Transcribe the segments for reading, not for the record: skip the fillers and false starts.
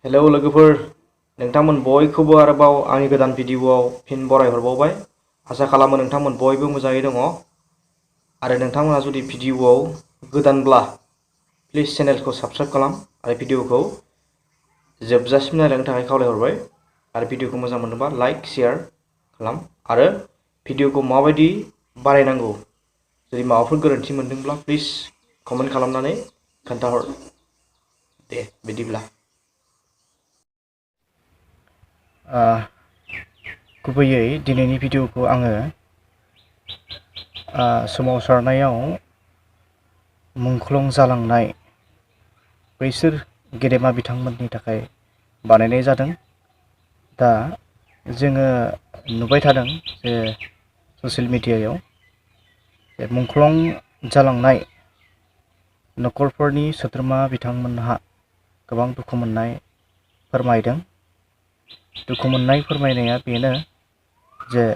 Hello लोगोफोर, नोंथांमोन बयखौबो आरोबाव आंनि गोदान भिडिअआव फिन बरायहरबावबाय। आसा खालामो नोंथांमोन बयबो मोजाङै दङ आरो नोंथांमोना जुदि भिडिअआव गोदानब्ला प्लिज चेनेलखौ साबस्क्राइब खालाम आरो भिडिअखौ जोबजासिम नायलांनो थाखाय खावलायहरबाय। आरो भिडिअखौ मोजां मोनोबा लाइक शेयार खालाम आरो भिडिअखौ माबायदि बानायनांगौ जुदि माबाफोर गोरोन्थि मोनदोंब्ला प्लिज कमेन्ट खालामनानै खोन्थाहर। दे बिदिब्ला गुबैयै दिनैनि भिडिअखौ आङो सोमावसारनायाव मुंख्लं जालांनाय बैसोर गेदेमा बिथांमोननि थाखाय बानायनाय जादों। दा जोङो नुबाय थादों जे ससियेल मिडियायाव मुंख्लं जालांनाय नखरफोरनि सोद्रोमा बिथांमोनहा गोबां दुखु मोननाय फोरमायदों। दुखु मोननाय फोरमायनाया बेनो जे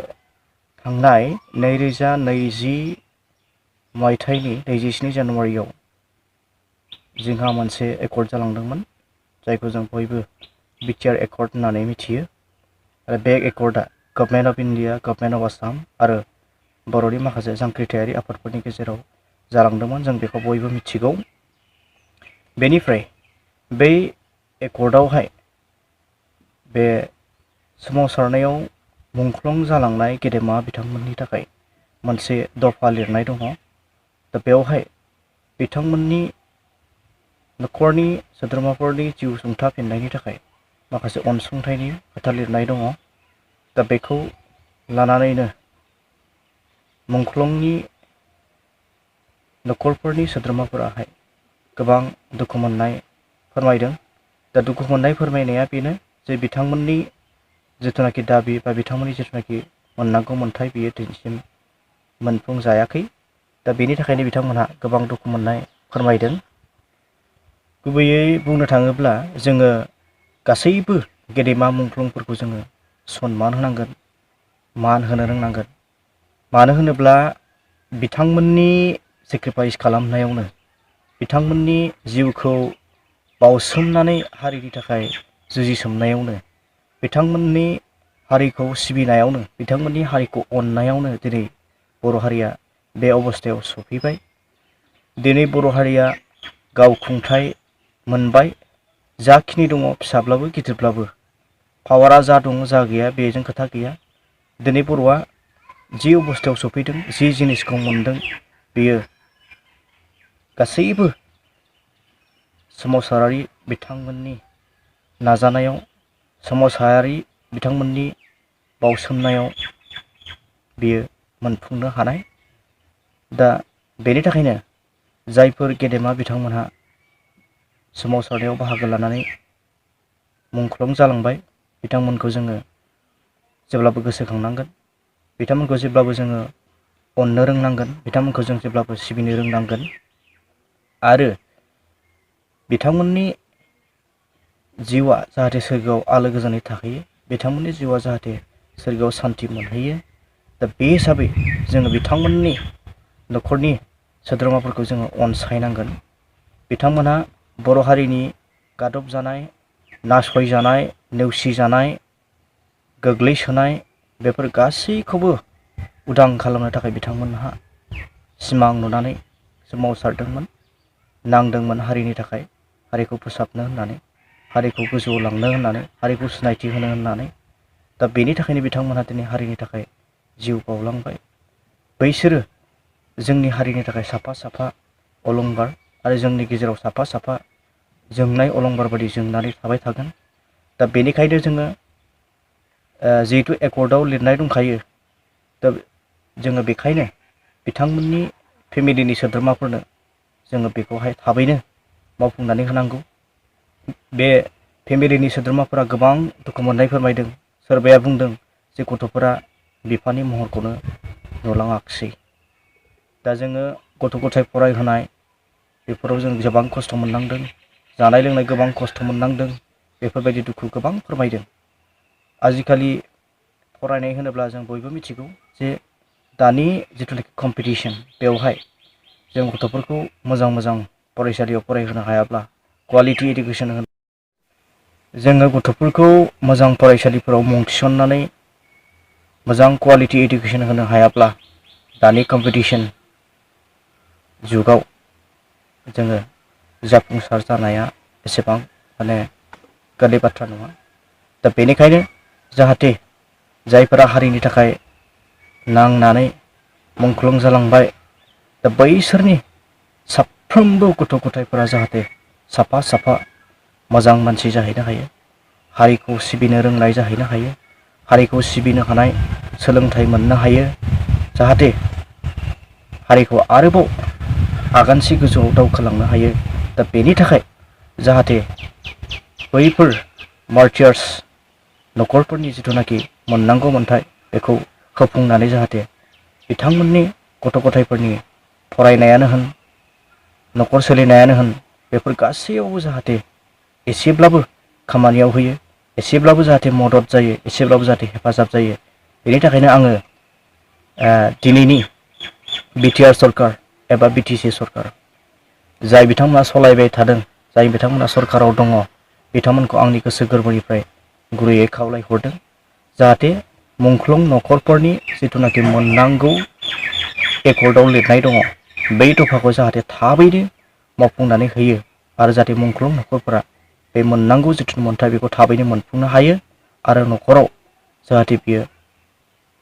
थांनाय 2020 मायथाइनि 27 जानुवारियाव जोंहा मोनसे एकर्ड जालांदोंमोन, जायखौ जों बयबो BTR एकर्ड होननानै मिथियो। आरो बे एकर्डआ government of India, government of Assam आरो बर'नि माखासे जांख्रिथायारि आफादफोरनि गेजेराव जालांदोंमोन, जों बेखौ बयबो मिथिगौ। बेनिफ्राय बै एकर्डआवहाय बे सोमावसारनायाव मुंख्लं जालांनाय गेदेमा बिथांमोननि थाखाय मोनसे दफा लिरनाय दङ। दा बेवहाय बिथांमोननि नखरनि सोद्रोमाफोरनि जिउ सुंथाफिननायनि थाखाय माखासे अनसुंथाइनि खोथा लिरनाय दङ। दा बेखौ लानानैनो मुंख्लंनि नखरफोरनि सोद्रोमाफोराहाय गोबां दुखु मोननाय फोरमायदों। दा दुखु मोननाय फोरमायनाया बेनो जे बिथांमोननि जिथुनाखि दाबि बा बिथांमोननि जिथुनाखि मोननांगौ मोन्थाय बियो दिनैसिम मोनफुंजायाखै। दा बेनि थाखायनो बिथांमोनहा गोबां दुखु मोननाय फोरमायदों। गुबैयै बुंनो थाङोब्ला जोङो गासैबो गेदेमा मुंख्लंफोरखौ जोङो सनमान होनांगोन, मान होनो रोंनांगोन। मानो होनोब्ला बिथांमोननि सेक्रिफाइस खालामनायावनो, बिथांमोननि जिउखौ बावसोमनानै हारिनि थाखाय जुजिसोमनायावनो, बिथांमोननि हारिखौ सिबिनायावनो, बिथांमोननि हारिखौ अननायावनो दिनै बर' हारिया बे अबस्थायाव सफैबाय। दिनै बर' हारिया गावखुंथाय मोनबाय। जाखिनि दङ फिसाब्लाबो गिदिरब्लाबो, पावारा जा दं जा गैया बेजों खोथा गैया। दिनै बर'आ जि अबस्थायाव सफैदों, जि जिनिसखौ मोनदों, बेयो गासैबो सोमावसारारि बिथांमोननि नाजानायाव, सोमावसारारि बिथांमोननि बावसोमनायाव बियो मोनफुंनो हानाय। दा बेनि थाखायनो जायफोर गेदेमा बिथांमोनहा सोमावसारनायाव बाहागो लानानै मुंख्लं जालांबाय, बिथांमोनखौ जोङो जेब्लाबो गोसोखांनांगोन। बिथांमोनखौ जेब्लाबो जोङो अननो रोंनांगोन, बिथांमोनखौ जों जेब्लाबो सिबिनो रोंनांगोन। आरो बिथांमोननि जिउआ जाहाथे सोरगोआव आलो गोजोनै थाहैयो, बिथांमोननि जिउआ जाहाथे सोरगोआव सान्थि मोनहैयो। दा बे हिसाबै जोङो बिथांमोननि नखरनि सोद्रोमाफोरखौ जोङो अनसायनांगोन। बिथांमोनहा बर' हारिनि गादब जानाय, नासयजानाय, नेवसिजानाय, गोग्लैसोनाय बेफोर गासैखौबो उदां खालामनो थाखाय बिथांमोनहा सिमां नुनानै सोमावसारदोंमोन, नांदोंमोन हारिनि थाखाय, हारिखौ फोसाबनो होननानै, हारिखौ गोजौआव लांनो होननानै, हारिखौ सिनायथि होनो होननानै। दा बेनि थाखायनो बिथांमोनहा दिनै हारिनि थाखाय जिउ बावलांबाय। बैसोरो जोंनि हारिनि थाखाय साफा साफा अलंबार आरो जोंनि गेजेराव साफा साफा जोंनाय अलंबार बायदि जोंनानै थाबाय थागोन। दा बेनिखायनो जोङो जिहेथु एकर्डआव लिरनाय दंखायो, दा जोङो बेखायनो बिथांमोननि फेमिलिनि सोद्रोमाफोरनो जोङो बेखौहाय थाबैनो मावफुंनानै होनांगौ। बे फेमिलिनि सोद्रोमाफोरा गोबां दुखु मोननाय फोरमायदों। सोरबाया बुंदों जे गथ'फोरा बिफानि महरखौनो नुलाङाखिसै। दा जोङो गथ' गथाय फरायहोनाय बेफोराव जों गोबां खस्थ' मोननांदों, जानाय लोंनाय गोबां खस्थ' मोननांदों, बेफोरबायदि दुखु गोबां फोरमायदों। आजिखालि फरायनाय होनोब्ला जों बयबो मिथिगौ जे दानि जिथुनाखि कम्पिटिसन, बेवहाय जों गथ'फोरखौ मोजां मोजां फरायसालियाव फरायहोनो हायाब्ला, क्वालिटि इडुकेसन जोङो गथ'फोरखौ मोजां फरायसालिफोराव मुं थिसननानै मोजां क्वालिटि इडुकेसन होनो हायाब्ला दानि कम्पिटिसन जुगाव जोङो जाफुंसार जानाया एसेबां गोरलै बाथ्रा नङा। दा बेनिखायनो जाहाथे जायफोरा हारिनि थाखाय नांनानै मुंख्लं जालांबाय, दा बैसोरनि साफ्रोमबो गथ' गथायफोरा जाहाथे साफा साफा मोजां मानसि जाहैनो हायो, हारिखौ सिबिनो रोंनाय जाहैनो हायो, हारिखौ सिबिनो हानाय सोलोंथाइ मोननो हायो, जाहाथे हारिखौ आरोबाव आगानसे गोजौआव दावखोलांनो हायो। दा बेनि थाखाय जाहाथे बैफोर मार्टियार्स न'खरफोरनि जिथुनाखि मोननांगौ मोन्थाय बेखौ होफुंनानै जाहाथे बिथांमोननि गथ' गथायफोरनि फरायनायानो होन, न'खर सोलिनायानो होन, बेफोर गासैयावबो जाहाथे एसेब्लाबो खामानियाव होयो, एसेब्लाबो जाहाथे मदद जायो, एसेब्लाबो जाहाथे हेफाजाब जायो। बेनि थाखायनो आङो दिनैनि BTR सरकार एबा BTC सरकार जाय बिथांमोना सलायबाय थादों, जाय बिथांमोना सरकाराव दङ, बिथांमोनखौ आंनि गोसो गोरबोनिफ्राय गुरैयै खावलायहरदों जाहाथे मुंख्लं न'खरफोरनि जिथुनाखि मोननांगौ एकर्डआव लिरनाय दङ बै दफाखौ जाहाथे थाबैनो मावफुंनानै होयो आरो जाहाथे मुंख्लं न'खरफोरा बे मोननांगौ जिथु मोन्थाय बेखौ थाबैनो मोनफुंनो हायो आरो न'खराव जाहाथे बियो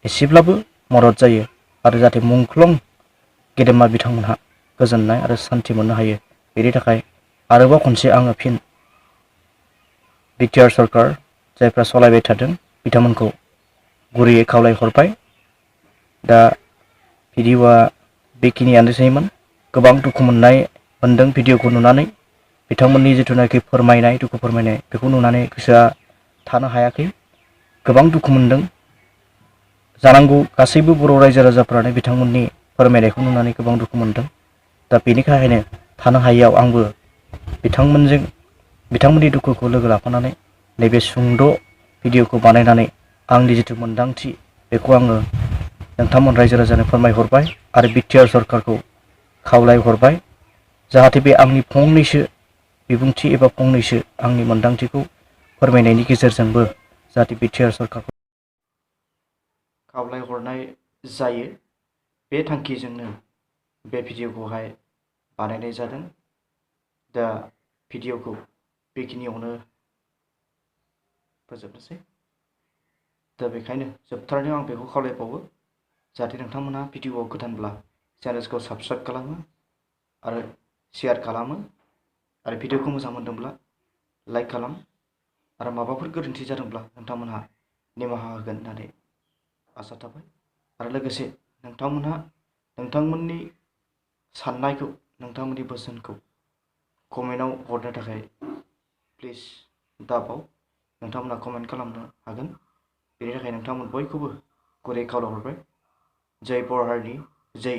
एसेब्लाबो मदद जायो आरो जाहाथे मुंख्लं गेदेमा बिथांमोनहा गोजोननाय आरो सान्थि मोननो हायो। बेनि थाखाय आरोबाव खनसे आङो फिन BTR सरकार जायफ्रा सलायबाय थादों बिथांमोनखौ गुरैयै खावलायहरबाय। दा भिडिअ'आ बेखिनियानोसैमोन। गोबां दुखु मोनदों भिडिअ'खौ नुनानै, बिथांमोननि जिथुनाखि फोरमायनाय दुखु फोरमायनाय बेखौ नुनानै गोसोआ थानो हायाखै, गोबां दुखु मोनदों। जानांगौ गासैबो बर' रायजो राजाफ्रानो बिथांमोननि फोरमायनायखौ नुनानै गोबां दुखु मोनदों। दा बेनिखायनो थानो हायियाव आंबो बिथांमोननि दुखुखौ लोगो लाफानानै नैबे सुंद' भिडिअ'खौ बानायनानै आंनि जिथु मोन्दांथि बेखौ आङो नोंथांमोन रायजो राजानो फोरमायहरबाय आरो BTR सरकारखौ खावलायहरबाय जाहाथे बे आंनि फंनैसो बिबुंथि एबा फंनैसो आंनि मोन्दांथिखौ फोरमायनायनि गेजेरजोंबो जाहाथे BTR सरकारखौ खावलायहरनाय जायो। बे थांखिजोंनो बे भिडिअ'खौहाय बानायनाय जादों। दा भिडिअ'खौ बेखिनियावनो फोजोबनोसै। दा बेखायनो जोबथारनायाव आं बेखौ खावलायबावो जाहाथे नोंथांमोना भिडिअ'आव गोदानब्ला चेनेलखौ साबस्क्राइब खालामो आरो शेयार खालामो आरो भिडिअ'खौ मोजां मोनदोंब्ला लाइक खालाम आरो माबाफोर गोरोन्थि जादोंब्ला नोंथांमोनहा निमाहा होगोन होननानै आसा थाबाय। आरो लोगोसे नोंथांमोनहा नोंथांमोननि साननायखौ, नोंथांमोननि बोसोनखौ कमेन्टआव हरनो थाखाय प्लिज दाबाव, नोंथांमोना कमेन्ट खालामनो हागोन। बेनि थाखाय नोंथांमोन बयखौबो गुरै खावलायहरबाय। जय बर' हारिनि जय